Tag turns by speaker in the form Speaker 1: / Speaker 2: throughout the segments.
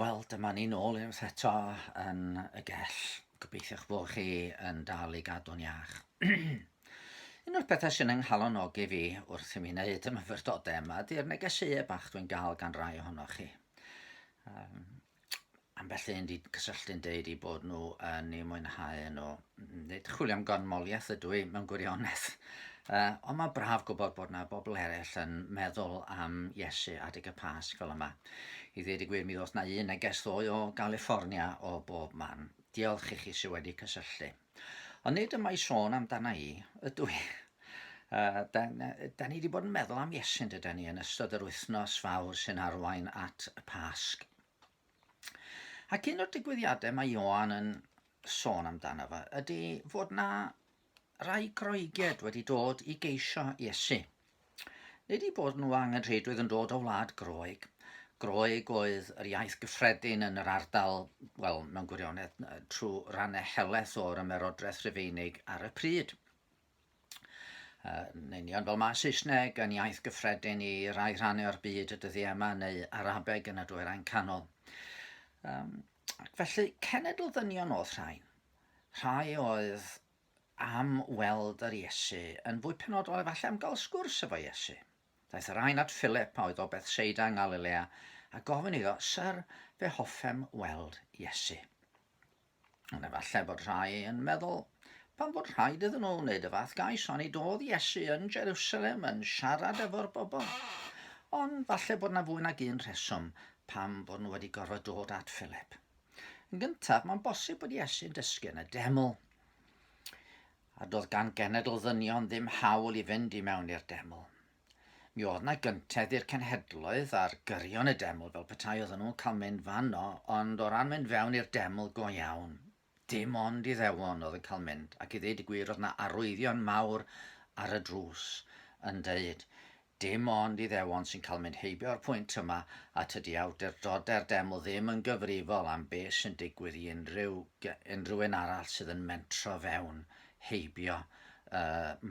Speaker 1: Wel, dyma ni nôl unwaith eto yn y gell. Gobeithio'ch bod chi yn dal i gadw'n iach. Un o'r pethau sy'n yng nghalonogi fi wrth i mi wneud y myfyrdodau yma ydy'r negeseuau bach dwi'n gael gan rai ohonoch chi. Um, ambell un 'di cysylltu'n deud eu bod nhw yn eu mwynhau nhw. Nid chwilio am ganmoliaeth ydw i mewn gwirionedd, uh, ond mae'n braf gwybod bod yna bobl eraill yn meddwl am Iesu adeg y Pasg fel yma. I ddweud y gwir, mi ddoth na un neges ddoe o Galiffornia o bob man. Diolch i chi sydd wedi cysylltu. Ond nid yma i sôn amdana i, ydw i. Uh, da, da ni wedi bod yn meddwl am Iesu, dyda ni, yn ystod yr wythnos fawr sy'n arwain at y Pasg. Ac un o'r digwyddiadau mae Ioan yn sôn amdano fo ydy fod na rai Groegiaid wedi dod i geisio Iesu. Nid i bod nhw angenrheidrwydd yn dod o wlad Groeg. Groeg oedd yr iaith gyffredin yn yr ardal, wel, mewn gwirionedd, trwy rannau helaeth o'r ymerodraeth Rufeinig ar y pryd. Yn union fel mae Saesneg yn iaith gyffredin i rai rhannau o'r byd y dyddiau yma, neu Arabeg yn y Dwyrain Canol. Um, ac felly, cenedl ddynion oedd rhain. Rhai oedd am weld yr Iesu, yn fwy penodol efallai am gael sgwrs efo Iesu. Daeth y rhain at Philip, a oedd o Bethseida yng Ngalilea, a gofyn iddo, Syr, fe hoffem weld Iesu. Ond efallai bod rhai yn meddwl, pam fod rhaid iddyn nhw wneud y fath gais, onid oedd Iesu yn Jerusalem yn siarad efo'r bobl? Ond falle bod yna fwy nag un rheswm pam bod nhw wedi gorfod dod at Philip. Yn gyntaf, mae'n bosib bod Iesu'n dysgu yn y deml. A doedd gan genedl ddynion ddim hawl i fynd i mewn i'r deml. Mi oedd 'na gyntedd i'r cenhedloedd ar gyrion y deml fel petai oedden nhw'n cael mynd fanno, ond o ran mynd fewn i'r deml go iawn, dim ond Iddewon oedd yn cael mynd, ac i ddeud y gwir oedd 'na arwyddion mawr ar y drws yn deud, dim ond Iddewon sy'n cael mynd heibio'r pwynt yma a tydi awdurdodau'r deml ddim yn gyfrifol am beth sy'n digwydd i unrhyw, unrhyw un arall sydd yn mentro fewn heibio y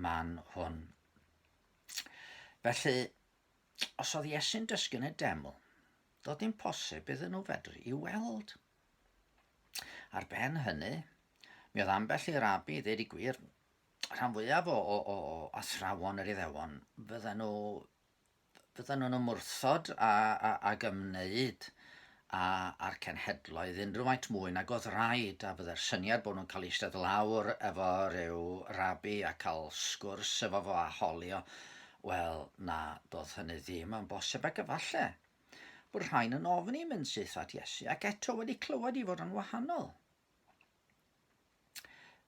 Speaker 1: man hwn. Felly, os oedd Iesu'n dysgu yn y deml, doedd dim posib iddyn nhw fedru i weld. Ar ben hynny, mi oedd ambell i rabi, ddeud i gwir, rhan fwyaf o, o, o, o athrawon yr Iddewon, fydden nhw Fydden nhw'n ymwrthod â, â, ag ymwneud â, â'r cenhedloedd unrhyw faint mwy nag oedd rhaid, a fydde'r syniad bod nhw'n cael eistedd lawr efo rhyw rabi a cael sgwrs efo fo a holi o, wel, na, doedd hynny ddim yn bosib, ac efallai bod rhain yn ofni mynd syth at Iesu, ac eto wedi clywed i fod yn wahanol.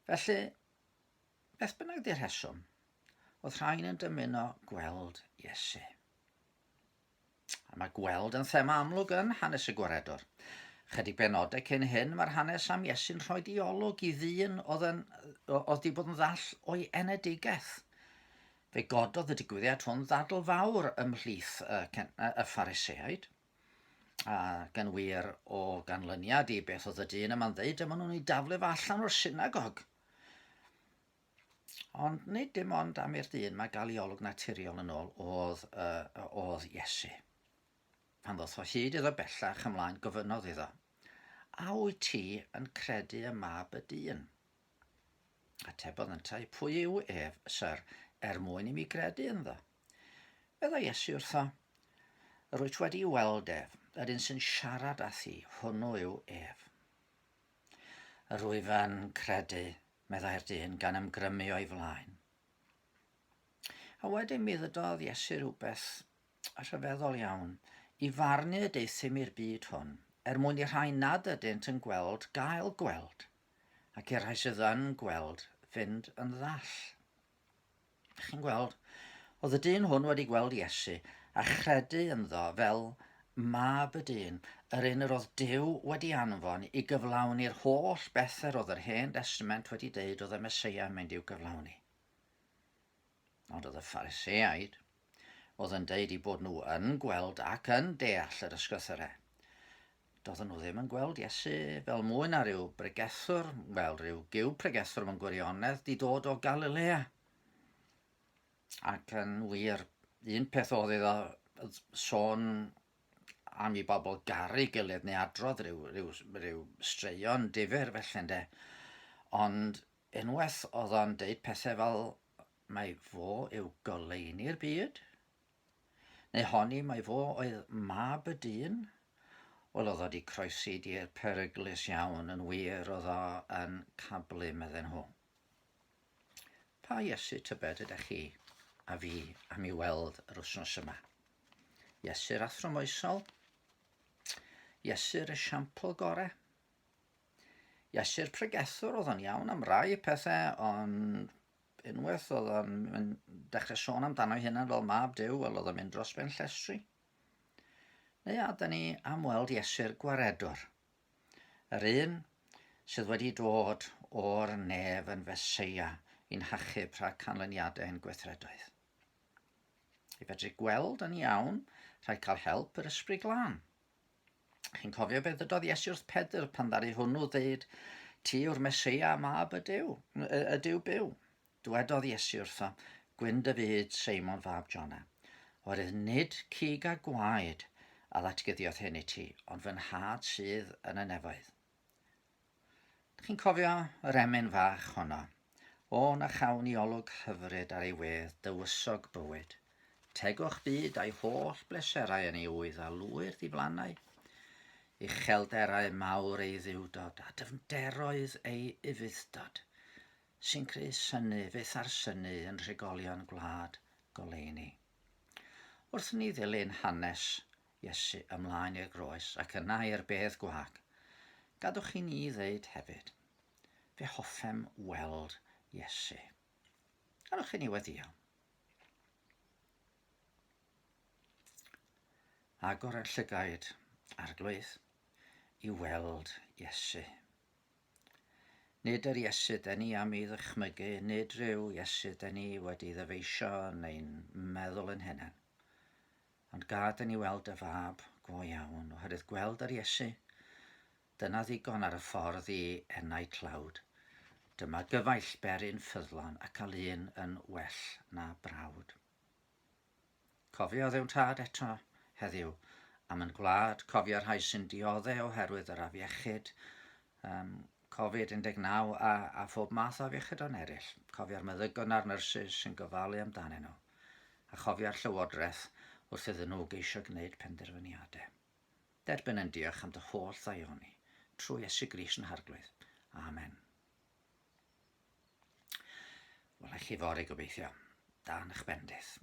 Speaker 1: Felly, beth bynnag di'r rheswm, Oedd rhain yn dymuno gweld Iesu. A mae gweld yn thema amlwg yn hanes y Gwaredwr. Chydig benodau cyn hyn, mae'r hanes am Iesu'n rhoi diolwg i ddyn oedd, yn, oedd wedi bod yn ddall o'i enedigaeth. Fe gododd y digwyddiad hwn ddadl fawr ymhlith y, y, y Phariseaid. A gan wir o ganlyniad i beth oedd y dyn yma'n ddeud, dyma nhw'n ei daflu fo allan o'r synagog. Ond nid dim ond am i'r dyn mae gael ei olwg naturiol yn ôl oedd, uh, oedd Iesu. Pan ddoth o hyd iddo bellach ymlaen, gofynnodd iddo, A wyt ti yn credu y mab y dyn? Atebodd yntau, Pwy yw ef, syr, er mwyn i mi gredu ynddo? Meddai Iesu wrtho, Yr wyt wedi weld ef, yr un sy'n siarad â thi, hwnnw yw ef. Yr wyf yn credu, meddai'r dyn, gan ymgrymu o'i flaen. A wedyn mi ddydodd Iesu rhywbeth rhyfeddol iawn. I farnu y deuthum i'r byd hwn, er mwyn i'r rhai nad ydynt yn gweld gael gweld, ac i'r rhai sydd yn gweld fynd yn ddall. Chi'n gweld, oedd y dyn hwn wedi gweld Iesu a chredu ynddo fel mab y dyn, yr un yr oedd Duw wedi anfon i gyflawni'r holl bethau roedd yr Hen Destament wedi deud oedd y Meseia yn mynd i'w gyflawni. Ond oedd y Phariseaid, oedd yn deud i bod nhw yn gweld ac yn deall yr ysgrythurau, Doedden nhw ddim yn gweld Iesu fel mwy na rhyw bregethwr, wel, rhyw gyw pregethwr mewn gwirionedd, di dod o Galilea. Ac yn wir, un peth oedd iddo sôn am i bobl garu gilydd neu adrodd rhyw, rhyw, rhyw straeon difyr felly ynde. Ond unwaith oedd o'n deud pethau fel mai fo yw goleuni'r byd, neu honni mai fo oedd mab y dyn, wel oedd o wedi croesi dir peryglus iawn, yn wir oedd o yn cablu, medden nhw. Pa Iesu tybed ydych chi a fi am i weld yr wythnos yma? Iesu'r athro moesol? Iesu'r esiampl gore? Iesu'r pregethwr oedd o'n iawn am rai pethau, ond unwaith oedd o'n dechrau sôn amdano ei hunan fel mab Duw, wel oedd o'n mynd dros ben llestri. Neu a da ni am weld Iesu'r gwaredwr? Yr un sydd wedi dod o'r nef yn Feseia i'n hachub rhag canlyniadau ein gweithredoedd. I fedru gweld yn iawn, rhaid cael help yr Ysbryd Glân. Chi'n cofio beth ddydodd Iesu wrth Pedr pan ddaru hwnnw ddeud, Ti yw'r Meseia, mab y Duw, y, y Duw byw. Dwedodd Iesu wrtho, Gwyn dy fyd, Seimon fab Jona, oherwydd nid cig a gwaed a ddatguddiodd hyn i ti, ond fy nhad sydd yn y nefoedd. Chi'n cofio yr emyn fach honno? O, na chawn i olwg hyfryd ar ei wedd, dywysog bywyd. Tegwch byd a'i holl bleserau yn ei ŵydd a lwyr ddiflannau. Uchelderau mawr ei dduwdod a dyfnderoedd ei ufudd-dod. Sy'n creu synnu fyth ar synnu yn nhrigolion gwlad goleuni. Wrth ni ddilyn hanes Iesu ymlaen i'r groes ac yna i'r bedd gwag, gadwch i ni ddeud hefyd, fe hoffem weld Iesu. Gadwch i ni weddio. Agor ein llygaid, Arglwydd, i weld Iesu. Nid yr Iesu 'den ni am ei ddychmygu, nid rhyw Iesu 'den ni wedi ddyfeisio neu'n meddwl yn hunain. Ond gad i ni weld dy fab go iawn, oherwydd gweld yr Iesu, dyna ddigon ar y ffordd i enau tlawd. Dyma gyfaill beryn ffyddlon ac alun yn well na brawd. Cofio Dduw Tad eto heddiw am yn gwlad, cofio'r rhai sy'n diodde oherwydd yr afiechyd, um, Covid-19 a, a phob math o afiechydon eraill. Cofio'r meddygon a'r nyrsys sy'n gofalu amdanyn nhw, a chofio'r llywodraeth wrth iddyn nhw geisio gwneud penderfyniadau. Derbyn yn diolch am dy holl ddaioni, trwy Iesu Grist yn Harglwydd. Amen. Wel, chi fory gobeithio. Dan eich bendith.